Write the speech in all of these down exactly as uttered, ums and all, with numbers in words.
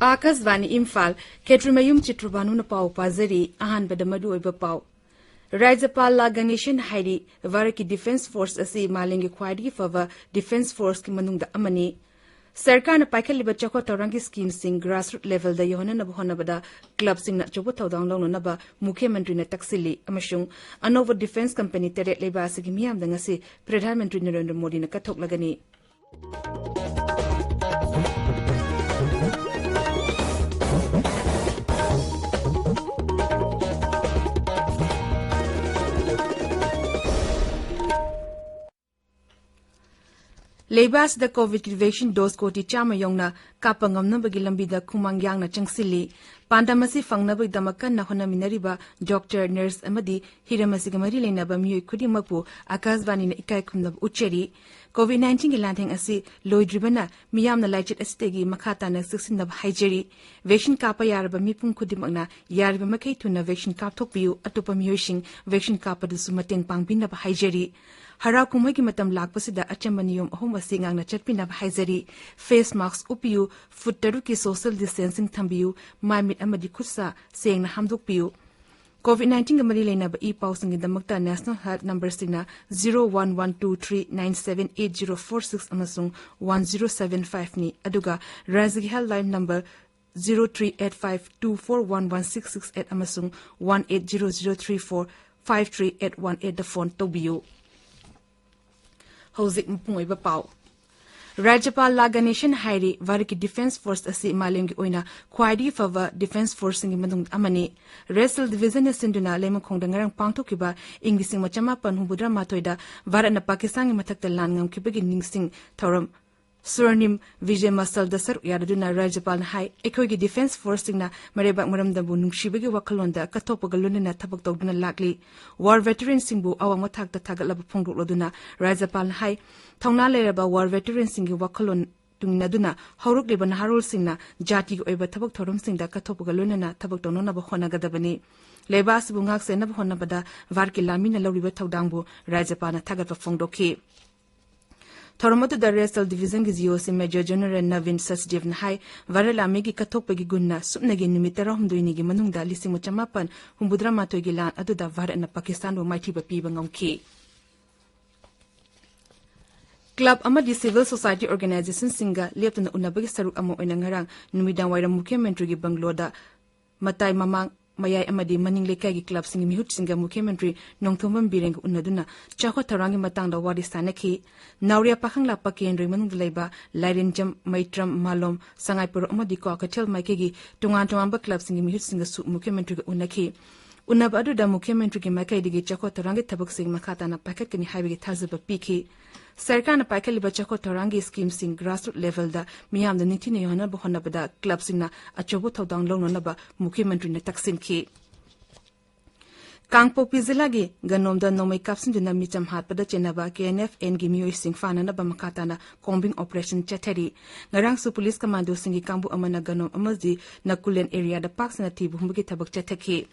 ꯑꯥꯀꯥꯁꯕꯥꯅꯤ ꯏꯝꯐꯥꯜ, ꯈꯦꯇ꯭ꯔꯤꯃꯌꯨꯝ ꯆꯤꯇ꯭ꯔꯕꯥꯅꯨꯅ ꯄꯥꯎ ꯄꯥꯖꯔꯤ꯫ ꯑꯍꯥꯟꯕꯗ ꯃꯔꯨꯑꯣꯏꯕ ꯄꯥꯎ꯫ ꯔꯥꯖ꯭ꯌꯄꯥꯜ ꯂꯥ ꯒꯅꯦꯁꯟ ꯍꯥꯏꯔꯤ ꯚꯥꯔꯠꯀꯤ ꯗꯤꯐꯦꯟꯁ ꯐꯣꯔꯁ ꯑꯁꯤ ꯃꯥꯂꯦꯝꯒꯤ ꯈ꯭ꯋꯥꯏꯗꯒꯤ ꯐꯕ ꯗꯤꯐꯦꯟꯁ ꯐꯣꯔꯁꯀꯤ ꯃꯅꯨꯡꯗ ꯑꯃꯅꯤ꯫ ꯁꯔꯀꯥꯔꯅ ꯄꯥꯏꯈꯠꯂꯤꯕ ꯆꯥꯎꯈꯠ ꯊꯧꯔꯥꯡꯒꯤ ꯁ꯭ꯀꯤꯝꯁꯤꯡ ꯒ꯭ꯔꯥꯁꯔꯨꯠ ꯂꯦꯚꯦꯜꯗ ꯌꯧꯍꯟꯅꯅꯕ ꯍꯣꯠꯅꯕꯗ ꯀ꯭ꯂꯕꯁꯤꯡꯅ ꯑꯆꯧꯕ ꯊꯧꯗꯥꯡ ꯂꯧꯅꯅꯕ ꯃꯨꯈ꯭ꯌ ꯃꯟꯇ꯭ꯔꯤꯅ ꯇꯛꯁꯤꯜꯂꯤ ꯑꯃꯁꯨꯡ ꯑꯅꯧꯕ ꯗꯤꯐꯦꯟꯁ ꯀꯝꯄꯦꯅꯤ ꯇꯔꯦꯠ ꯂꯩꯕ ꯑꯁꯤꯒꯤ ꯃꯤꯌꯥꯝꯗ ꯉꯁꯤ ꯄ꯭ꯔꯙꯥꯟ ꯃꯟꯇ꯭ꯔꯤ ꯅꯔꯦꯟꯗ꯭ꯔ ꯃꯣꯗꯤꯅ ꯀꯠꯊꯣꯛꯂꯒꯅꯤ꯫ ꯂꯩꯕꯥꯛ ꯑꯁꯤꯗ ꯀꯣꯚꯤꯗꯀꯤ ꯚꯦꯛꯁꯤꯟ ꯗꯣꯁ ꯀꯣꯇꯤ ꯆꯥꯝꯃ ꯌꯧꯅ ꯀꯥꯞꯄ ꯉꯝꯅꯕꯒꯤ ꯂꯝꯕꯤꯗ ꯈꯨꯃꯥꯡ ꯌꯥꯡꯅ ꯆꯪꯁꯤꯜꯂꯤ꯫ ꯄꯥꯟꯗꯝ ꯑꯁꯤ ꯐꯪꯅꯕꯒꯤꯗꯃꯛ ꯀꯟꯅ ꯍꯣꯠꯅꯃꯤꯟꯅꯔꯤꯕ ꯗꯣꯛꯇꯔ, ꯅꯔꯁ ꯑꯃꯗꯤ ꯍꯤꯔꯝ ꯑꯁꯤꯒ ꯃꯔꯤ ꯂꯩꯅꯕ ꯃꯤꯑꯣꯏ ꯈꯨꯗꯤꯡꯃꯛꯄꯨ ꯑꯥꯀꯥꯁꯕꯥꯅꯤꯅ ꯏꯀꯥꯏ ꯈꯨꯝꯅꯕ ꯎꯠꯆꯔꯤ꯫ ꯀꯣꯚꯤꯗ ꯅꯥꯏꯟꯇꯤꯟꯒꯤ ꯂꯥꯟꯊꯦꯡ ꯑꯁꯤ ꯂꯣꯏꯗ꯭ꯔꯤꯕꯅ ꯃꯤꯌꯥꯝꯅ ꯂꯥꯏꯆꯠ ꯑꯁꯤꯗꯒꯤ ꯃꯈꯥ ꯇꯥꯅ ꯆꯦꯛꯁꯤꯟꯅꯕ ꯍꯥꯏꯖꯔꯤ꯫ ꯚꯦꯛꯁꯤꯟ ꯀꯥꯞꯄ ꯌꯥꯔꯕ ꯃꯤꯄꯨꯝ ꯈꯨꯗꯤꯡꯃꯛꯅ ꯌꯥꯔꯤꯕ ꯃꯈꯩ ꯊꯨꯅ ꯚꯦꯛꯁꯤꯟ ꯀꯥꯞꯊꯣꯛꯄꯤꯌꯨ꯫ ꯑꯇꯣꯞꯄ ꯃꯤꯑꯣꯏꯁꯤꯡ ꯚꯦꯛꯁꯤꯟ ꯀꯥꯞꯄꯗꯁꯨ ꯃꯇꯦꯡ ꯄꯥꯡꯕꯤꯅꯕ ꯍꯥꯏꯖꯔꯤ꯫ ꯍꯔꯥꯎ ꯀꯨꯝꯍꯩꯒꯤ ꯃꯇꯝ ꯂꯥꯛꯄꯁꯤꯗ ꯑꯆꯝꯕ ꯅꯤꯌꯣꯝ ꯑꯍꯨꯝ ꯑꯁꯤ ꯉꯥꯛꯅ ꯆꯠꯄꯤꯅꯕ ꯍꯥꯏꯖꯔꯤ꯫ ꯐꯦꯁ ꯃꯥꯁꯛ ꯎꯞꯄꯤꯌꯨ, ꯐꯨꯠ ꯇꯔꯨꯛꯀꯤ ꯁꯣꯁꯤꯌꯦꯜ ꯗꯤꯁꯇꯦꯟꯁꯤꯡ ꯊꯝꯕꯤꯌꯨ, ꯃꯥꯏ ꯃꯤꯠ ꯑꯃꯗꯤ ꯈꯨꯠ ꯁꯥ ꯁꯦꯡꯅ ꯍꯥꯝꯗꯣꯛꯄꯤꯌꯨ꯫ ꯀꯣꯚꯤꯗ ꯅꯥꯏꯟꯇꯤꯟꯒ ꯃꯔꯤ ꯂꯩꯅꯕ ꯏ ꯄꯥꯎꯁꯤꯡꯒꯤꯗꯃꯛꯇ ꯅꯦꯁꯅꯦꯜ ꯍꯦꯜꯊ ꯅꯝꯕꯔꯁꯤꯡꯅ zero one one two three nine seven eight zero four six ꯑꯃꯁꯨꯡ ꯋꯥꯟ ꯖꯤꯔꯣ ꯁꯚꯦꯟ ꯐꯥꯏꯚꯅꯤ, ꯑꯗꯨꯒ ꯔꯥꯖ꯭ꯌꯒꯤ helpline number zero three eight five two four one one six six eight ꯑꯃꯁꯨꯡ one eight zero zero three four five three eight one ꯑꯩꯠꯇ phone ꯇꯧꯕꯤꯌꯨ꯫ ꯍꯧꯖꯤꯛ ꯃꯄꯨꯡ ꯑꯣꯏꯕ ꯄꯥꯎ꯫ ꯔꯥꯖ꯭ꯌꯄꯥꯜ ꯂꯥ ꯒꯅꯦꯁꯟ ꯍꯥꯏꯔꯤ ꯚꯥꯔꯠꯀꯤ ꯗꯤꯐꯦꯟꯁ ꯐꯣꯔꯁ ꯑꯁꯤ ꯃꯥꯂꯦꯝꯒꯤ ꯑꯣꯏꯅ ꯈ꯭ꯋꯥꯏꯗꯒꯤ ꯐꯕ ꯗꯤꯐꯦꯟꯁ ꯐꯣꯔꯁꯁꯤꯡꯒꯤ ꯃꯅꯨꯡꯗ ꯑꯃꯅꯤ꯫ ꯔꯦꯁꯦꯜ ꯗꯤꯚꯤꯖꯟꯅ ꯁꯤꯟꯗꯨꯅ ꯂꯩꯃꯈꯣꯡꯗ ꯉꯔꯥꯡ ꯄꯥꯡꯊꯣꯛꯈꯤꯕ ꯏꯪ ꯂꯤꯁꯤꯡ ꯑꯃ ꯆꯃꯥꯄꯟ ꯍꯨꯝꯐꯨꯇꯔꯥ ꯃꯥꯊꯣꯏꯗ ꯚꯥꯔꯠꯅ ꯄꯥꯀꯤꯁꯇꯥꯟꯒꯤ ꯃꯊꯛꯇ ꯂꯥꯟ ꯉꯝꯈꯤꯕꯒꯤ ꯅꯤꯡꯁꯤꯡ ꯊꯧꯔꯝ ꯁ꯭ꯋꯔꯅꯤꯝ ꯚꯤꯖꯌ ꯃꯁꯜꯗ ꯁꯔꯨꯛ ꯌꯥꯔꯗꯨꯅ ꯔꯥꯖ꯭ꯌꯄꯥꯜꯅ ꯍꯥꯏ, ꯑꯩꯈꯣꯏꯒꯤ ꯗꯤꯐꯦꯟꯁ ꯐꯣꯔꯁꯁꯤꯡꯅ ꯃꯔꯩꯕꯥꯛ ꯃꯔꯝꯗꯝꯕꯨ ꯅꯨꯡꯁꯤꯕꯒꯤ ꯋꯥꯈꯜꯂꯣꯟꯗ ꯀꯠꯊꯣꯛꯄꯒ ꯂꯣꯏꯅꯅ ꯊꯕꯛ ꯇꯧꯗꯨꯅ ꯂꯥꯛꯂꯤ꯫ ꯋꯥꯔ ꯚꯦꯇꯔꯟꯁꯤꯡꯕꯨ ꯑꯋꯥꯡꯕ ꯊꯥꯛꯇ ꯊꯥꯒꯠꯂꯕ ꯐꯣꯡꯗꯣꯛꯂꯗꯨꯅ ꯔꯥꯖ꯭ꯌꯄꯥꯜꯅ ꯍꯥꯏ, ꯊꯧꯅꯥ ꯂꯩꯔꯕ ꯋꯥꯔ ꯚꯦꯇꯔꯟꯁꯤꯡꯒꯤ ꯋꯥꯈꯜꯂꯣꯟ ꯇꯨꯡꯏꯟꯅꯗꯨꯅ ꯍꯧꯔꯛꯂꯤꯕ ꯅꯍꯥꯔꯣꯜꯁꯤꯡꯅ ꯖꯥꯇꯤꯒꯤ ꯑꯣꯏꯕ ꯊꯕꯛ ꯊꯧꯔꯝꯁꯤꯡꯗ ꯀꯠꯊꯣꯛꯄꯒ ꯂꯣꯏꯅꯅ ꯊꯕꯛ ꯇꯧꯅꯅꯕ ꯍꯣꯠꯅꯒꯗꯕꯅꯤ꯫ ꯂꯩꯕꯥꯛ ꯑꯁꯤꯕꯨ ꯉꯥꯛ ꯁꯦꯟꯅꯕ ꯍꯣꯠꯅꯕꯗ ꯚꯥꯔꯠꯀꯤ ꯂꯥꯟꯃꯤꯅ ꯂꯧꯔꯤꯕ ꯊꯧꯗꯥꯡꯕꯨ ꯔꯥꯖ꯭ꯌꯄꯥꯜꯅ ꯊꯥꯒꯠꯄ ꯐꯣꯡꯗꯣꯛꯈꯤ꯫ ꯊꯧꯔꯝ ꯑꯗꯨꯗ ꯔꯦꯁꯇꯜ ꯗꯤꯚꯤꯖꯟꯒꯤ ꯖꯤꯑꯣꯁꯤ ꯃꯦꯖꯔ ꯖꯦꯅꯔꯦꯜ ꯅꯕꯤꯟ ꯁꯆꯗꯦꯕꯅ ꯍꯥꯏ, ꯚꯥꯔꯠ ꯂꯥꯟꯃꯤꯒꯤ ꯀꯠꯊꯣꯛꯄꯒꯤ ꯒꯨꯟꯅ ꯁꯨꯞꯅꯒꯤ ꯅꯨꯃꯤꯠ ꯇꯔꯥꯍꯨꯝꯗꯣꯏꯅꯤꯒꯤ ꯃꯅꯨꯡꯗ ꯂꯤꯁꯤꯡ ꯆꯃꯥꯄꯟ ꯍꯨꯝꯐꯨꯇꯔꯥꯃꯥꯊꯣꯏꯒꯤ ꯂꯥꯟ ꯑꯗꯨꯗ ꯚꯥꯔꯠꯅ ꯄꯥꯀꯤꯁꯇꯥꯟꯕꯨ ꯃꯥꯏꯊꯤꯕ ꯄꯤꯕ ꯉꯝꯈꯤ꯫ ꯀ꯭ꯂꯕ ꯑꯃꯗꯤ ꯁꯤꯚꯤꯜ ꯁꯣꯁꯥꯏꯇꯤ ꯑꯣꯔꯒꯅꯥꯏꯖꯦꯁꯟꯁꯤꯡꯒ ꯂꯦꯞꯇꯅ ꯎꯅꯕꯒꯤ ꯁꯔꯨꯛ ꯑꯃ ꯑꯣꯏꯅ ꯉꯔꯥꯡ ꯅꯨꯃꯤꯗꯥꯡ ꯋꯥꯏꯔꯝ ꯃꯨꯈ꯭ꯌ ꯃꯟꯇ꯭ꯔꯤꯒꯤ ꯕꯪꯒ꯭ꯂꯣꯗ ꯃꯇꯥꯏ ꯃꯃꯥꯡ, ꯃꯌꯥꯏ ꯑꯃꯗꯤ ꯃꯅꯤꯡ ꯂꯩꯀꯥꯏꯒꯤ ꯀ꯭ꯂꯕꯁꯤꯡꯒꯤ ꯃꯤꯍꯨꯠꯁꯤꯡꯒ ꯃꯨꯈ꯭ꯌ ꯃꯟꯇ꯭ꯔꯤ ꯅꯣꯡꯊꯣꯝꯕꯝ ꯕꯤꯔꯦꯟꯒ ꯎꯅꯗꯨꯅ ꯆꯥꯎꯈꯠ ꯊꯧꯔꯥꯡꯒꯤ ꯃꯇꯥꯡꯗ ꯋꯥꯔꯤ ꯁꯥꯟꯅꯈꯤ꯫ ꯅꯥꯎꯔꯤꯌꯥ ꯄꯥꯈꯪꯂꯥꯛꯄ ꯀꯦꯟꯗ꯭ꯔꯒꯤ ꯃꯅꯨꯡꯗ ꯂꯩꯕ ꯂꯥꯏꯔꯦꯟꯖꯝ, ꯃꯩꯇ꯭ꯔꯝ, ꯃꯥꯂꯣꯝ, ꯁꯉꯥꯏꯄꯨꯔ ꯑꯃꯗꯤ ꯀ꯭ꯋꯥꯀꯩꯊꯦꯜ ꯃꯥꯏꯀꯩꯒꯤ ꯇꯣꯉꯥꯟ ꯇꯣꯉꯥꯟꯕ ꯀ꯭ꯂꯕꯁꯤꯡꯒꯤ ꯃꯤꯍꯨꯠꯁꯤꯡꯒꯁꯨ ꯃꯨꯈ꯭ꯌ ꯃꯟꯇ꯭ꯔꯤꯒ ꯎꯅꯈꯤ꯫ ꯎꯅꯕ ꯑꯗꯨꯗ ꯃꯨꯈ꯭ꯌ ꯃꯟꯇ꯭ꯔꯤꯒꯤ ꯃꯥꯏꯀꯩꯗꯒꯤ ꯆꯥꯎꯈꯠ ꯊꯧꯔꯥꯡꯒꯤ ꯊꯕꯛꯁꯤꯡ ꯃꯈꯥ ꯇꯥꯅ ꯄꯥꯏꯈꯠꯀꯅꯤ ꯍꯥꯏꯕꯒꯤ ꯊꯥꯖꯕ ꯄꯤꯈꯤ꯫ ꯁꯔꯀꯥꯔꯅ ꯄꯥꯏꯈꯠꯂꯤꯕ ꯆꯥꯎꯈꯠ ꯊꯧꯔꯥꯡꯒꯤ ꯁ꯭ꯀꯤꯝꯁꯤꯡ ꯒ꯭ꯔꯥꯁꯔꯨꯠ ꯂꯦꯚꯦꯜꯗ ꯃꯤꯌꯥꯝꯗ ꯅꯤꯡꯊꯤꯅ ꯌꯧꯍꯟꯅꯕ ꯍꯣꯠꯅꯕꯗ ꯀ꯭ꯂꯕꯁꯤꯡꯅ ꯑꯆꯧꯕ ꯊꯧꯗꯥꯡ ꯂꯧꯅꯅꯕ ꯃꯨꯈ꯭ꯌ ꯃꯟꯇ꯭ꯔꯤꯅ ꯇꯛꯁꯤꯟꯈꯤ꯫ ꯀꯥꯡꯄꯣꯛꯄꯤ ꯖꯤꯂꯥꯒꯤ ꯒꯅꯣꯝꯗ ꯅꯣꯡꯃꯩ ꯀꯥꯞꯁꯤꯟꯗꯨꯅ ꯃꯤꯆꯝ ꯍꯥꯠꯄꯗ ꯆꯦꯟꯅꯕ ꯀꯦ ꯑꯦꯟ ꯑꯦꯐ ꯑꯦꯟꯒꯤ ꯃꯤꯑꯣꯏꯁꯤꯡ ꯐꯥꯅꯅꯕ ꯃꯈꯥ ꯇꯥꯅ ꯀꯣꯝꯕꯤꯡ ꯑꯣꯄꯔꯦꯁꯟ ꯆꯠꯊꯔꯤ꯫ ꯉꯔꯥꯡꯁꯨ ꯄꯨꯂꯤꯁ ꯀꯃꯥꯟꯗꯣꯁꯤꯡꯒꯤ ꯀꯥꯡꯕꯨ ꯑꯃꯅ ꯒꯅꯣꯝ ꯑꯃꯗꯤ ꯅꯀꯨꯂꯦꯟ ꯑꯦꯔꯤꯌꯥꯗ ꯄꯥꯛ ꯁꯟꯅ ꯊꯤꯕ ꯍꯨꯝꯕꯒꯤ ꯊꯕꯛ ꯆꯠꯊꯈꯤ꯫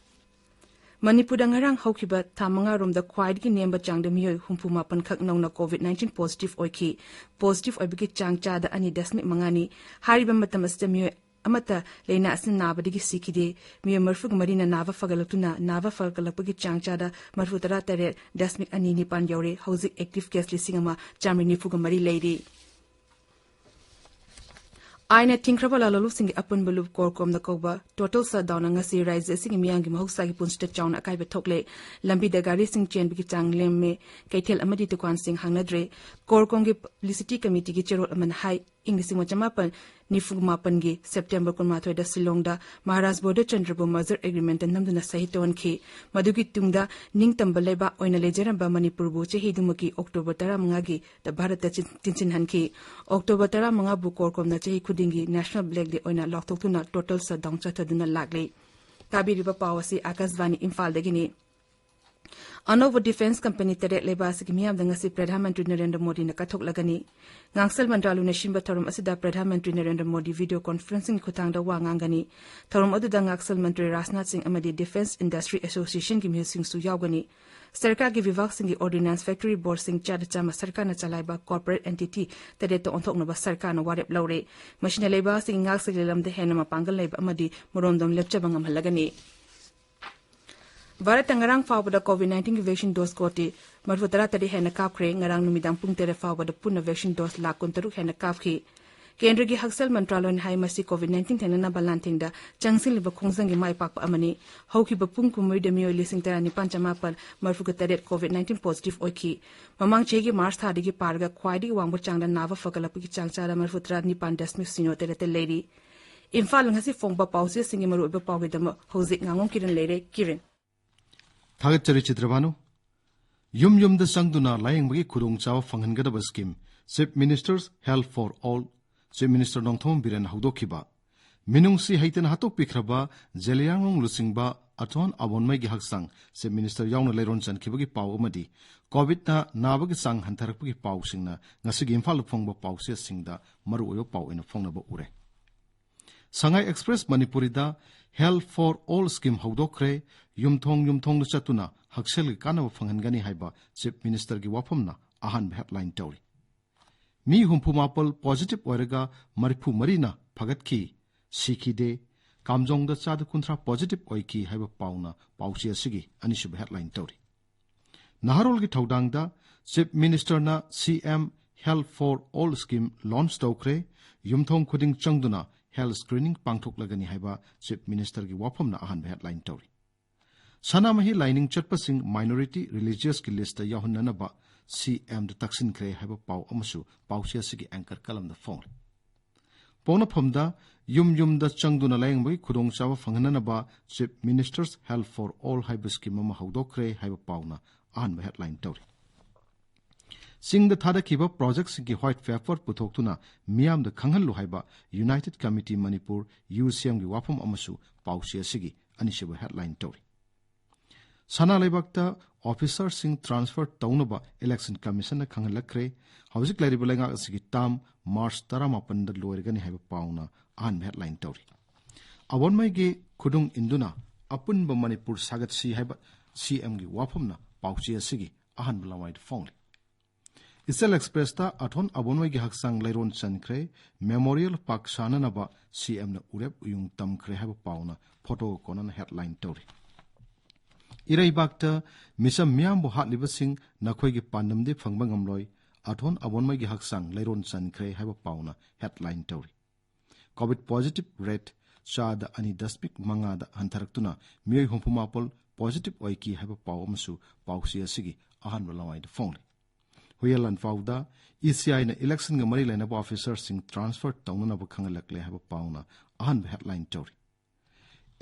ꯃꯅꯤꯄꯨꯔꯗ ꯉꯔꯥꯡ ꯍꯧꯈꯤꯕ ꯊꯥ ꯃꯉꯥꯔꯣꯝꯗ ꯈ꯭ꯋꯥꯏꯗꯒꯤ ꯅꯦꯝꯕ ꯆꯥꯡꯗ ꯃꯤꯑꯣꯏ ꯍꯨꯝꯐꯨ ꯃꯥꯄꯟ ꯈꯛ ꯅꯧꯅ ꯀꯣꯚꯤꯗ ꯅꯥꯏꯟꯇꯤꯟ ꯄꯣꯖꯤꯇꯤꯚ ꯑꯣꯏꯈꯤ꯫ ꯄꯣꯖꯤꯇꯤꯚ ꯑꯣꯏꯕꯒꯤ ꯆꯥꯡ ꯆꯥꯗ ꯑꯅꯤ ꯗꯁꯃꯤꯛ ꯃꯉꯥꯅꯤ꯫ ꯍꯥꯏꯔꯤꯕ ꯃꯇꯝ ꯑꯁꯤꯗ ꯃꯤꯑꯣꯏ ꯑꯃꯠꯇ ꯂꯥꯏꯅꯥ ꯑꯁꯤꯅ ꯅꯥꯕꯗꯒꯤ ꯁꯤꯈꯤꯗꯦ꯫ ꯃꯤꯑꯣꯏ ꯃꯔꯤꯐꯨꯒ ꯃꯔꯤꯅ ꯅꯥꯕ ꯐꯒꯠꯂꯛꯇꯨꯅ ꯅꯥꯕ ꯐꯒꯠꯂꯛꯄꯒꯤ ꯆꯥꯡ ꯆꯥꯗ ꯃꯔꯤꯐꯨ ꯇꯔꯥ ꯇꯔꯦꯠ ꯗꯁꯃꯤꯛ ꯑꯅꯤ ꯅꯤꯄꯥꯟ ꯌꯧꯔꯦ꯫ ꯍꯧꯖꯤꯛ ꯑꯦꯛꯇꯤꯚ ꯀꯦꯁ ꯂꯤꯁꯤꯡ ꯑꯃ ꯆꯥꯃꯔꯤ ꯅꯤꯐꯨꯒ ꯃꯔꯤ ꯂꯩꯔꯤ꯫ ꯑꯥꯏꯟꯅ ꯊꯤꯡꯈ꯭ꯔꯕ ꯂꯥꯂꯣꯜꯂꯨꯞꯁꯤꯡꯒꯤ ꯑꯄꯨꯟꯕ ꯂꯨꯞ ꯀꯣꯔꯀꯣꯝꯅ ꯀꯧꯕ ꯇꯣꯇꯜ ꯁꯠꯗꯥꯎꯟꯅ ꯉꯁꯤ ꯔꯥꯖ꯭ꯌ ꯑꯁꯤꯒꯤ ꯃꯤꯌꯥꯝꯒꯤ ꯃꯍꯧꯁꯥꯒꯤ ꯄꯨꯟꯁꯤꯗ ꯆꯥꯎꯅ ꯑꯀꯥꯏꯕ ꯊꯣꯛꯂꯦ꯫ ꯂꯝꯕꯤꯗ ꯒꯥꯔꯤꯁꯤꯡ ꯆꯦꯟꯕꯒꯤ ꯆꯥꯡ ꯅꯦꯝꯃꯦ꯫ ꯀꯩꯊꯦꯜ ꯑꯃꯗꯤ ꯗꯨꯀꯥꯟꯁꯤꯡ ꯍꯥꯡꯅꯗ꯭ꯔꯦ꯫ ꯀꯣꯔꯀꯣꯝꯒꯤ ꯄꯕ꯭ꯂꯤꯁꯤꯇꯤ ꯀꯃꯤꯇꯤꯒꯤ ꯆꯦꯔꯣꯜ ꯑꯃꯅ ꯍꯥꯏ, ꯏꯪ ꯂꯤꯁꯤꯡ ꯑꯃ ꯆꯃꯥꯄꯟ ꯅꯤꯐꯨ ꯃꯥꯄꯟꯒꯤ ꯁꯦꯞꯇꯦꯝꯕꯔ ꯀꯨꯟꯃꯥꯊꯣꯏꯗ ꯁꯤꯂꯣꯡꯗ ꯃꯍꯥꯔꯥꯖ ꯕꯣꯙꯆꯟꯗ꯭ꯔꯕꯨ ꯃꯔꯖꯔ ꯑꯦꯒ꯭ꯔꯤꯃꯦꯟꯇ ꯅꯝꯗꯨꯅ ꯁꯍꯤ ꯇꯧꯍꯟꯈꯤ꯫ ꯃꯗꯨꯒꯤ ꯇꯨꯡꯗ ꯅꯤꯡꯇꯝꯕ ꯂꯩꯕꯥꯛ ꯑꯣꯏꯅ ꯂꯩꯖꯔꯝꯕ ꯃꯅꯤꯄꯨꯔꯕꯨ ꯆꯍꯤꯗꯨꯃꯛꯀꯤ ꯑꯣꯛꯇꯣꯕꯔ ꯇꯔꯥꯃꯉꯥꯒꯤ ꯗ ꯚꯥꯔꯠꯇ ꯆꯤꯟ-, ꯇꯤꯟꯁꯤꯟꯍꯟꯈꯤ꯫ ꯑꯣꯛꯇꯣꯕꯔ ꯇꯔꯥꯃꯉꯥꯕꯨ ꯀꯣꯔꯀꯣꯝꯅ ꯆꯍꯤ ꯈꯨꯗꯤꯡꯒꯤ ꯅꯦꯁꯅꯦꯜ ꯕ꯭ꯂꯦꯛ ꯗꯦ ꯑꯣꯏꯅ ꯂꯥꯎꯊꯣꯛꯇꯨꯅ ꯇꯣꯇꯜ ꯁꯠꯗꯥꯎꯟ ꯆꯠꯊꯗꯨꯅ ꯂꯥꯛꯂꯤ꯫ ꯇꯥꯕꯤꯔꯤꯕ ꯄꯥꯎ ꯑꯁꯤ ꯑꯥꯀꯥꯁꯕꯥꯅꯤ ꯏꯝꯐꯥꯜꯗꯒꯤꯅꯤ꯫ ꯑꯅꯧꯕ ꯗꯤꯐꯦꯟꯁ ꯀꯝꯄꯦꯅꯤ ꯇꯔꯦꯠ ꯂꯩꯕ ꯑꯁꯤꯒꯤ ꯃꯤꯌꯥꯝꯗ ꯉꯁꯤ ꯄ꯭ꯔꯙꯥꯟ ꯃꯟꯇ꯭ꯔꯤ ꯅꯔꯦꯟꯗ꯭ꯔ ꯃꯣꯗꯤꯅ ꯀꯠꯊꯣꯛꯂꯒꯅꯤ꯫ ꯉꯥꯛꯁꯦꯜ ꯃꯟꯇ꯭ꯔꯥꯂꯣꯏꯅ ꯁꯤꯟꯕ ꯊꯧꯔꯝ ꯑꯁꯤꯗ ꯄ꯭ꯔꯙꯥꯟ ꯃꯟꯇ꯭ꯔꯤ ꯅꯔꯦꯟꯗ꯭ꯔ ꯃꯣꯗꯤ ꯚꯤꯗꯤꯑꯣ ꯀꯣꯟꯐꯔꯦꯟꯁꯤꯡꯒꯤ ꯈꯨꯠꯊꯥꯡꯗ ꯋꯥ ꯉꯥꯡꯒꯅꯤ꯫ ꯊꯧꯔꯝ ꯑꯗꯨꯗ ꯉꯥꯛꯁꯦꯜ ꯃꯟꯇ꯭ꯔꯤ ꯔꯥꯖꯅꯥꯊ ꯁꯤꯡ ꯑꯃꯗꯤ ꯗꯤꯐꯦꯟꯁ ꯏꯟꯗꯁꯇ꯭ꯔꯤ ꯑꯦꯁꯣꯁꯤꯌꯦꯁꯟꯒꯤ ꯃꯤꯍꯨꯠꯁꯤꯡꯁꯨ ꯌꯥꯎꯒꯅꯤ꯫ ꯁꯔꯀꯥꯔꯒꯤ ꯚꯤꯚꯥꯒꯁꯤꯡꯒꯤ ꯑꯣꯔꯗꯤꯅꯥꯟꯁ ꯐꯦꯛꯇꯔꯤ ꯕꯣꯔꯗꯁꯤꯡ, ꯆꯥꯗ ꯆꯥꯝꯃ ꯁꯔꯀꯥꯔꯅ ꯆꯂꯥꯏꯕ ꯀꯣꯔꯄꯣꯔꯦꯠ ꯑꯦꯟꯇꯤꯇꯤ ꯇꯔꯦꯠꯇ ꯑꯣꯟꯊꯣꯛꯅꯕ ꯁꯔꯀꯥꯔꯅ ꯋꯥꯔꯦꯞ ꯂꯧꯔꯦ꯫ ꯃꯁꯤꯅ ꯂꯩꯕꯥꯛ ꯑꯁꯤꯒꯤ ꯉꯥꯛꯁꯦꯜꯒꯤ ꯂꯝꯗ ꯍꯦꯟꯅ ꯃꯄꯥꯡꯒꯜ ꯂꯩꯕ ꯑꯃꯗꯤ ꯃꯔꯣꯝꯗꯣꯝ ꯂꯦꯞꯆꯕ ꯉꯝꯍꯜꯂꯒꯅꯤ꯫ ꯚꯥꯔꯠꯇ ꯉꯔꯥꯡ ꯐꯥꯎꯕꯗ ꯀꯣꯚꯤꯗ ꯅꯥꯏꯟꯇꯤꯟꯒꯤ ꯚꯦꯛꯁꯤꯟ ꯗꯣꯁ ꯀꯣꯇꯤ ꯃꯔꯤꯐꯨ ꯇꯔꯥ ꯇꯔꯦꯠ ꯍꯦꯟꯅ ꯀꯥꯞꯈ꯭ꯔꯦ꯫ ꯉꯔꯥꯡ ꯅꯨꯃꯤꯗꯥꯡ ꯄꯨꯡ ꯇꯔꯦꯠ ꯐꯥꯎꯕꯗ ꯄꯨꯟꯅ ꯚꯦꯛꯁꯤꯟ ꯗꯣꯁ ꯂꯥꯈ ꯀꯨꯟꯇꯔꯨꯛ ꯍꯦꯟꯅ ꯀꯥꯞꯈꯤ꯫ ꯀꯦꯟꯗ꯭ꯔꯒꯤ ꯍꯛꯁꯦꯜ ꯃꯟꯇ꯭ꯔꯥꯂꯣꯏꯅ ꯍꯥꯏ, ꯃꯁꯤ ꯀꯣꯚꯤꯗ ꯅꯥꯏꯟꯇꯤꯟ ꯊꯦꯡꯅꯅꯕ ꯂꯥꯟꯊꯦꯡꯗ ꯆꯪꯁꯤꯜꯂꯤꯕ ꯈꯣꯡꯖꯪꯒꯤ ꯃꯥꯏ ꯄꯥꯛꯄ ꯑꯃꯅꯤ꯫ ꯍꯧꯈꯤꯕ ꯄꯨꯡ ꯀꯨꯟꯃꯔꯤꯗ ꯃꯤꯑꯣꯏ ꯂꯤꯁꯤꯡ ꯇꯔꯥꯅꯤꯄꯥꯟ ꯆꯃꯥꯄꯜ ꯃꯔꯤꯐꯨꯒ ꯇꯔꯦꯠ ꯀꯣꯚꯤꯗ ꯅꯥꯏꯟꯇꯤꯟ ꯄꯣꯖꯤꯇꯤꯚ ꯑꯣꯏꯈꯤ꯫ ꯃꯃꯥꯡ ꯆꯍꯤꯒꯤ ꯃꯥꯔꯆ ꯊꯥꯗꯒꯤ ꯄꯥꯔꯒ ꯈ꯭ꯋꯥꯏꯗꯒꯤ ꯋꯥꯡꯕ ꯆꯥꯡꯗ ꯅꯥꯕ ꯐꯒꯠꯂꯛꯄꯒꯤ ꯆꯥꯡ ꯆꯥꯗ ꯃꯔꯤꯐꯨ ꯇꯔꯥ ꯅꯤꯄꯥꯟ ꯗꯁꯃꯤꯛ ꯁꯤꯅꯣ ꯇꯔꯦꯠꯇ ꯂꯩꯔꯤ꯫ ꯏꯝꯐꯥꯜ ꯉꯁꯤ ꯐꯣꯡꯕ ꯄꯥꯎꯆꯦꯁꯤꯡꯒꯤ ꯃꯔꯨꯑꯣꯏꯕ ꯄꯥꯎꯒꯤꯗꯃꯛ ꯍꯧꯖꯤꯛ ꯉꯥꯉꯣꯝ ꯀꯤꯔꯟ ꯂꯩꯔꯦ꯫ ꯀꯤꯔꯟ꯫ ꯊꯥꯒꯠꯆꯔꯤ ꯆꯤꯇ꯭ꯔꯚꯥꯅꯨ꯫ ꯌꯨꯝ ꯌꯨꯝꯗ ꯆꯪꯗꯨꯅ ꯂꯥꯌꯦꯡꯕꯒꯤ ꯈꯨꯗꯣꯡꯆꯥꯕ ꯐꯪꯍꯟꯒꯗꯕ scheme Chief Minister's Health for All, Chief Minister Nongthombam ꯕꯤꯔꯦꯟꯅ ꯍꯧꯗꯣꯛꯈꯤꯕ꯫ ꯃꯤꯅꯨꯡꯁꯤ ꯍꯩꯇꯅ ꯍꯥꯠꯇꯣꯛꯄꯤꯈ꯭ꯔꯕ ꯖꯦꯂꯤꯌꯥꯡꯂꯣꯡ ꯂꯨꯆꯤꯡꯕ ꯑꯆꯣꯟ ꯑꯕꯣꯟꯃꯩꯒꯤ ꯍꯛꯆꯥꯡ Chief Minister ꯌꯥꯎꯅ ꯂꯩꯔꯣꯟ ꯆꯟꯈꯤꯕꯒꯤ ꯄꯥꯎ ꯑꯃꯗꯤ ꯀꯣꯚꯤꯗꯅ ꯅꯥꯕꯒꯤ ꯆꯥꯡ ꯍꯟꯊꯔꯛꯄꯒꯤ ꯄꯥꯎꯁꯤꯡꯅ ꯉꯁꯤꯒꯤ ꯏꯝꯐꯥꯜꯗ ꯐꯣꯡꯕ ꯄꯥꯎꯆꯦꯁꯤꯡꯗ ꯃꯔꯨꯑꯣꯏꯕ ꯄꯥꯎ ꯑꯣꯏꯅ ꯐꯣꯡꯅꯕ ꯎꯔꯦ꯫ ꯁꯉꯥꯏ ꯑꯦꯛꯁꯄ꯭ꯔꯦꯁ ꯃꯅꯤꯄꯨꯔꯤꯗ Health for All ꯁ꯭ꯀꯤꯝ ꯍꯧꯗꯣꯛꯈ꯭ꯔꯦ, ꯌꯨꯝꯊꯣꯡ ꯌꯨꯝꯊꯣꯡꯗ ꯆꯠꯇꯨꯅ ꯍꯛꯁꯦꯜꯒꯤ ꯀꯥꯟꯅꯕ ꯐꯪꯍꯟꯒꯅꯤ ꯍꯥꯏꯕ Chief Ministerꯒꯤ ꯋꯥꯐꯝꯅ ꯑꯍꯥꯟꯕ ꯍꯦꯗꯂꯥꯏꯟ ꯇꯧꯔꯤ꯫ ꯃꯤ ꯍꯨꯝꯐꯨ ꯃꯥꯄꯜ ꯄꯣꯖꯤꯇꯤꯚ ꯑꯣꯏꯔꯒ ꯃꯔꯤꯐꯨ ꯃꯔꯤꯅ ꯐꯒꯠꯈꯤ, ꯁꯤꯈꯤꯗꯦ꯫ ꯀꯥꯝꯖꯣꯡꯗ ꯆꯥꯗ ꯀꯨꯟꯊ꯭ꯔꯥ ꯄꯣꯖꯤꯇꯤꯚ ꯑꯣꯏꯈꯤ ꯍꯥꯏꯕ ꯄꯥꯎꯅ ꯄꯥꯎꯆꯦ ꯑꯁꯤꯒꯤ ꯑꯅꯤꯁꯨꯕ ꯍꯦꯗꯂꯥꯏꯟ ꯇꯧꯔꯤ꯫ ꯅꯍꯥꯔꯣꯜꯒꯤ ꯊꯧꯗꯥꯡꯗ Chief Ministerꯅ CM Health for All scheme launch ꯇꯧꯈ꯭ꯔꯦ꯫ ꯌꯨꯝꯊꯣꯡ ꯈꯨꯗꯤꯡ ꯆꯪꯗꯨꯅ ꯍꯦꯜꯊ ꯁ꯭ꯀ꯭ꯔꯤꯅꯤꯡ ꯄꯥꯡꯊꯣꯛꯂꯒꯅꯤ ꯍꯥꯏꯕ Chief Ministerꯒꯤ ꯋꯥꯐꯝꯅ ꯑꯍꯥꯟꯕ ꯍꯦꯗꯂꯥꯏꯟ ꯇꯧꯔꯤ꯫ ꯁꯅꯥꯃꯍꯤ ꯂꯥꯏꯅꯤꯡ ꯆꯠꯄꯁꯤꯡ ꯃꯥꯏꯅꯣꯔꯤꯇꯤ ꯔꯤꯂꯤꯖꯤꯌꯁꯀꯤ ꯂꯤꯁꯇ ꯌꯥꯎꯍꯟꯅꯅꯕ CMꯗ ꯇꯛꯁꯤꯟꯈ꯭ꯔꯦ ꯍꯥꯏꯕ ꯄꯥꯎ ꯑꯃꯁꯨ ꯄꯥꯎꯆꯦ ꯑꯁꯤꯒꯤ ꯑꯦꯡꯀꯔ ꯀꯂꯝꯗ ꯐꯣꯡꯂꯤ꯫ ꯄꯣꯛꯅꯐꯝꯗ ꯌꯨꯝ ꯌꯨꯝꯗ ꯆꯪꯗꯨꯅ ꯂꯥꯌꯦꯡꯕꯒꯤ ꯈꯨꯗꯣꯡꯆꯥꯕ ꯐꯪꯍꯟꯅꯅꯕ Chief Minister's Health for All ꯍꯥꯏꯕ ꯁ꯭ꯀꯤꯝ ꯑꯃ ꯍꯧꯗꯣꯛꯈ꯭ꯔꯦ ꯍꯥꯏꯕ ꯄꯥꯎꯅ ꯑꯍꯥꯟꯕ ꯍꯦꯗꯂꯥꯏꯟ ꯇꯧꯔꯤ꯫ ꯆꯤꯡꯗ ꯊꯥꯗꯈꯤꯕ ꯄ꯭ꯔꯣꯖꯦꯛꯁꯤꯡꯒꯤ ꯋꯥꯏꯠ ꯄꯦꯄꯔ ꯄꯨꯊꯣꯛꯇꯨꯅ ꯃꯤꯌꯥꯝꯗ ꯈꯪꯍꯜꯂꯨ ꯍꯥꯏꯕ ꯌꯨꯅꯥꯏꯇꯦꯗ ꯀꯃꯤꯇꯤ ꯃꯅꯤꯄꯨꯔ, UCMꯒꯤ ꯋꯥꯐꯝ ꯑꯃꯁꯨ ꯄꯥꯎꯆꯦ ꯑꯁꯤꯒꯤ ꯑꯅꯤꯁꯨꯕ ꯍꯦꯗꯂꯥꯏꯟ ꯇꯧꯔꯤ꯫ ꯁꯅꯥ ꯂꯩꯕꯥꯛꯇ ꯑꯣꯐꯤꯁꯔꯁꯤꯡ ꯇ꯭ꯔꯥꯟꯁꯐꯔ ꯇꯧꯅꯕ ꯏꯂꯦꯛꯁꯟ ꯀꯃꯤꯁꯟꯅ ꯈꯪꯍꯜꯂꯛꯈ꯭ꯔꯦ꯫ ꯍꯧꯖꯤꯛ ꯂꯩꯔꯤꯕ ꯂꯩꯉꯥꯛ ꯑꯁꯤꯒꯤ ꯇꯥꯝ ꯃꯥꯔꯆ ꯇꯔꯥꯃꯥꯄꯟꯗ ꯂꯣꯏꯔꯒꯅꯤ ꯍꯥꯏꯕ ꯄꯥꯎꯅ ꯑꯍꯥꯟꯕ ꯍꯦꯗꯂꯥꯏꯟ ꯇꯧꯔꯤ꯫ ꯑꯕꯣꯟꯃꯩꯒꯤ ꯈꯨꯗꯨꯡ ꯏꯟꯗꯨꯅ ꯑꯄꯨꯟꯕ ꯃꯅꯤꯄꯨꯔ ꯁꯥꯒꯠꯁꯤ ꯍꯥꯏꯕ ꯁꯤꯑꯦꯝꯒꯤ ꯋꯥꯐꯝꯅ ꯄꯥꯎꯆꯦ ꯑꯁꯤꯒꯤ ꯑꯍꯥꯟꯕ ꯂꯃꯥꯏꯗ ꯐꯣꯡꯂꯤ꯫ ꯏꯆꯦꯜ ꯑꯦꯛꯁꯄ꯭ꯔꯦꯁꯇ ꯑꯊꯣꯟ ꯑꯕꯣꯟꯃꯩꯒꯤ ꯍꯛꯆꯥꯡ ꯂꯩꯔꯣꯟ ꯆꯟꯈ꯭ꯔꯦ, ꯃꯦꯃꯣꯔꯤꯌꯦꯜ ꯄꯥꯛ ꯁꯥꯅꯅꯕ ꯁꯤꯑꯦꯝꯅ ꯎꯔꯦꯞ ꯎꯌꯨꯡ ꯇꯝꯈ꯭ꯔꯦ ꯍꯥꯏꯕ ꯄꯥꯎꯅ ꯐꯣꯇꯣꯒ ꯀꯣꯟꯅꯅ ꯍꯦꯗꯂꯥꯏꯟ ꯇꯧꯔꯤ꯫ ꯏꯔꯩꯕꯥꯛꯇ ꯃꯤꯆꯝ ꯃꯤꯌꯥꯝꯕꯨ ꯍꯥꯠꯂꯤꯕꯁꯤꯡ ꯅꯈꯣꯏꯒꯤ ꯄꯥꯟꯗꯝꯗꯤ ꯐꯪꯕ ꯉꯝꯂꯣꯏ, ꯑꯊꯣꯟ ꯑꯕꯣꯟꯃꯩꯒꯤ ꯍꯛꯆꯥꯡ ꯂꯩꯔꯣꯟ ꯆꯟꯈ꯭ꯔꯦ ꯍꯥꯏꯕ ꯄꯥꯎꯅ ꯍꯦꯗꯂꯥꯏꯟ ꯇꯧꯔꯤ꯫ ꯀꯣꯚꯤꯗ ꯄꯣꯖꯤꯇꯤꯚ ꯔꯦꯠ ꯆꯥꯗ ꯑꯅꯤ ꯗꯁꯃꯤꯛ ꯃꯉꯥꯗ ꯍꯟꯊꯔꯛꯇꯨꯅ ꯃꯤꯑꯣꯏ ꯍꯨꯝꯐꯨ ꯃꯥꯄꯜ ꯄꯣꯖꯤꯇꯤꯚ ꯑꯣꯏꯈꯤ ꯍꯥꯏꯕ ꯄꯥꯎ ꯑꯃꯁꯨ ꯄꯥꯎꯆꯦ ꯑꯁꯤꯒꯤ ꯑꯍꯥꯟꯕ ꯂꯃꯥꯏꯗ ꯐꯣꯡꯂꯤ꯫ ꯍꯨꯌꯦꯟ ꯂꯥꯟꯐꯥꯎꯗ ꯏ ꯁꯤ ꯑꯥꯏꯅ ꯏꯂꯦꯛꯁꯟꯒ ꯃꯔꯤ ꯂꯩꯅꯕ ꯑꯣꯐꯤꯁꯔꯁꯤꯡ ꯇ꯭ꯔꯥꯟꯁꯐꯔ ꯇꯧꯅꯅꯕ ꯈꯪꯍꯜꯂꯛꯂꯦ ꯍꯥꯏꯕ ꯄꯥꯎꯅ ꯑꯍꯥꯟꯕ ꯍꯦꯗꯂꯥꯏꯟ ꯇꯧꯔꯤ꯫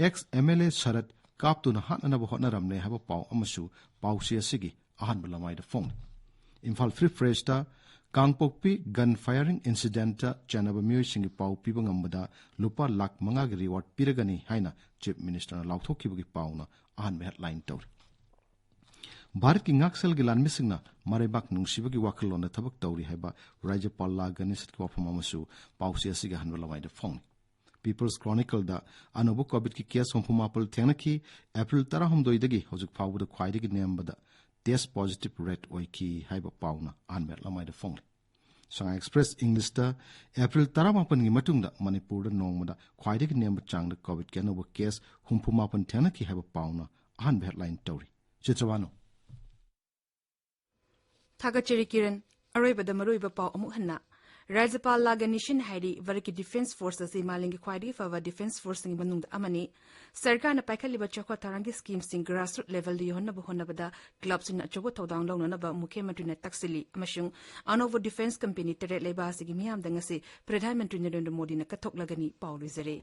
ꯑꯦꯛꯁ ꯑꯦꯝ ꯑꯦꯜ ꯑꯦ ꯁꯔꯠ ꯀꯥꯞꯇꯨꯅ ꯍꯥꯠꯅꯅꯕ ꯍꯣꯠꯅꯔꯝꯂꯦ ꯍꯥꯏꯕ ꯄꯥꯎ ꯑꯃꯁꯨ ꯄꯥꯎꯆꯦ ꯑꯁꯤꯒꯤ ꯑꯍꯥꯟꯕ ꯂꯃꯥꯏꯗ ꯐꯣꯡꯂꯤ꯫ ꯏꯝꯐꯥꯜ ꯐ꯭ꯔꯤ ꯄ꯭ꯔꯦꯁꯇ ꯀꯥꯡꯄꯣꯛꯄꯤ gun firing incidentꯇ ꯆꯦꯟꯅꯕ ꯃꯤꯑꯣꯏꯁꯤꯡꯒꯤ ꯄꯥꯎ ꯄꯤꯕ ꯉꯝꯕꯗ ꯂꯨꯄꯥ ꯂꯥꯈ ꯃꯉꯥꯒꯤ ꯔꯤꯋꯥꯔꯗ ꯄꯤꯔꯒꯅꯤ ꯍꯥꯏꯅ ꯆꯤꯐ ꯃꯤꯅꯤꯁꯇꯔꯅ ꯂꯥꯎꯊꯣꯛꯈꯤꯕꯒꯤ ꯄꯥꯎꯅ ꯑꯍꯥꯟꯕ ꯍꯦꯗꯂꯥꯏꯟ ꯇꯧꯔꯤ꯫ ꯚꯥꯔꯠꯀꯤ ꯉꯥꯛꯁꯦꯜꯒꯤ ꯂꯥꯟꯃꯤꯁꯤꯡꯅ ꯃꯔꯩꯕꯥꯛ ꯅꯨꯡꯁꯤꯕꯒꯤ ꯋꯥꯈꯜꯂꯣꯟꯗ ꯊꯕꯛ ꯇꯧꯔꯤ ꯍꯥꯏꯕ ꯔꯥꯖ꯭ꯌꯄꯥꯜ ꯂꯥ ꯒꯅꯦꯁꯠꯀꯤ ꯋꯥꯐꯝ ꯑꯃꯁꯨ ꯄꯥꯎꯆꯦ ꯑꯁꯤꯒꯤ ꯑꯍꯥꯟꯕ ꯂꯃꯥꯏꯗ ꯐꯣꯡꯂꯤ꯫ ꯄꯤꯄꯜꯁ ꯀ꯭ꯔꯣꯅꯤꯀꯜꯗ ꯑꯅꯧꯕ ꯀꯣꯚꯤꯗꯀꯤ ꯀꯦꯁ ꯍꯨꯝꯐꯨ ꯃꯥꯄꯜ ꯊꯦꯡꯅꯈꯤ꯫ ꯑꯦꯄ꯭ꯔꯤꯜ ꯇꯔꯥꯍꯨꯝꯗꯣꯏꯗꯒꯤ ꯍꯧꯖꯤꯛ ꯐꯥꯎꯕꯗ ꯈ꯭ꯋꯥꯏꯗꯒꯤ ꯅꯦꯝꯕꯗ ꯇꯦꯁ ꯄꯣꯖꯤꯇꯤꯚ ꯔꯦꯠ ꯑꯣꯏꯈꯤ ꯍꯥꯏꯕ ꯄꯥꯎꯅ ꯑꯍꯥꯟꯕ ꯂꯃꯥꯏꯗ ꯐꯣꯡꯂꯤ꯫ ꯁꯉꯥꯏ ꯑꯦꯛꯁꯄ꯭ꯔꯦꯁ ꯏꯪꯂꯤꯁꯇ ꯑꯦꯄ꯭ꯔꯤꯜ ꯇꯔꯥꯃꯥꯄꯟꯒꯤ ꯃꯇꯨꯡꯗ ꯃꯅꯤꯄꯨꯔꯗ ꯅꯣꯡꯃꯗ ꯈ꯭ꯋꯥꯏꯗꯒꯤ ꯅꯦꯝꯕ ꯆꯥꯡꯗ ꯀꯣꯚꯤꯗꯀꯤ ꯑꯅꯧꯕ ꯀꯦꯁ ꯍꯨꯝꯐꯨ ꯃꯥꯄꯟ ꯊꯦꯡꯅꯈꯤ ꯍꯥꯏꯕ ꯄꯥꯎꯅ ꯑꯍꯥꯟꯕ ꯍꯦꯗꯂꯥꯏꯟ ꯇꯧꯔꯤ꯫ ꯆꯤꯇ꯭ꯔꯕꯥꯅꯨ꯫ ꯊꯥꯒꯠꯆꯔꯤ ꯀꯤꯔꯟ꯫ ꯑꯔꯣꯏꯕꯗ ꯃꯔꯨꯑꯣꯏꯕ ꯄꯥꯎ ꯑꯃꯨꯛ ꯍꯟꯅ꯫ ꯔꯥꯖ꯭ꯌꯄꯥꯜ ꯂꯥ ꯒꯅꯦꯁꯟ ꯍꯥꯏꯔꯤ ꯚꯥꯔꯠꯀꯤ ꯗꯤꯐꯦꯟꯁ ꯐꯣꯔꯁ ꯑꯁꯤ ꯃꯥꯂꯦꯝꯒꯤ ꯈ꯭ꯋꯥꯏꯗꯒꯤ ꯐꯕ ꯗꯤꯐꯦꯟꯁ ꯐꯣꯔꯁꯁꯤꯡꯒꯤ ꯃꯅꯨꯡꯗ ꯑꯃꯅꯤ꯫ ꯁꯔꯀꯥꯔꯅ ꯄꯥꯏꯈꯠꯂꯤꯕ ꯆꯥꯎꯈꯠ ꯊꯧꯔꯥꯡꯒꯤ ꯁ꯭ꯀꯤꯝꯁꯤꯡ ꯒ꯭ꯔꯥꯁꯔꯨꯠ ꯂꯦꯚꯦꯜꯗ ꯌꯧꯍꯟꯅꯕ ꯍꯣꯠꯅꯕꯗ ꯀ꯭ꯂꯕꯁꯤꯡꯅ ꯑꯆꯧꯕ ꯊꯧꯗꯥꯡ ꯂꯧꯅꯅꯕ ꯃꯨꯈ꯭ꯌ ꯃꯟꯇ꯭ꯔꯤꯅ ꯇꯛꯁꯤꯜꯂꯤ ꯑꯃꯁꯨꯡ ꯑꯅꯧꯕ ꯗꯤꯐꯦꯟꯁ ꯀꯝꯄꯦꯅꯤ ꯇꯔꯦꯠ ꯂꯩꯕ ꯑꯁꯤꯒꯤ ꯃꯤꯌꯥꯝꯗ ꯉꯁꯤ ꯄ꯭ꯔꯙꯥꯟ ꯃꯟꯇ꯭ꯔꯤ ꯅꯔꯦꯟꯗ꯭ꯔ ꯃꯣꯗꯤꯅ ꯀꯠꯊꯣꯛꯂꯒꯅꯤ꯫ ꯄꯥꯎ ꯂꯣꯏꯖꯔꯦ꯫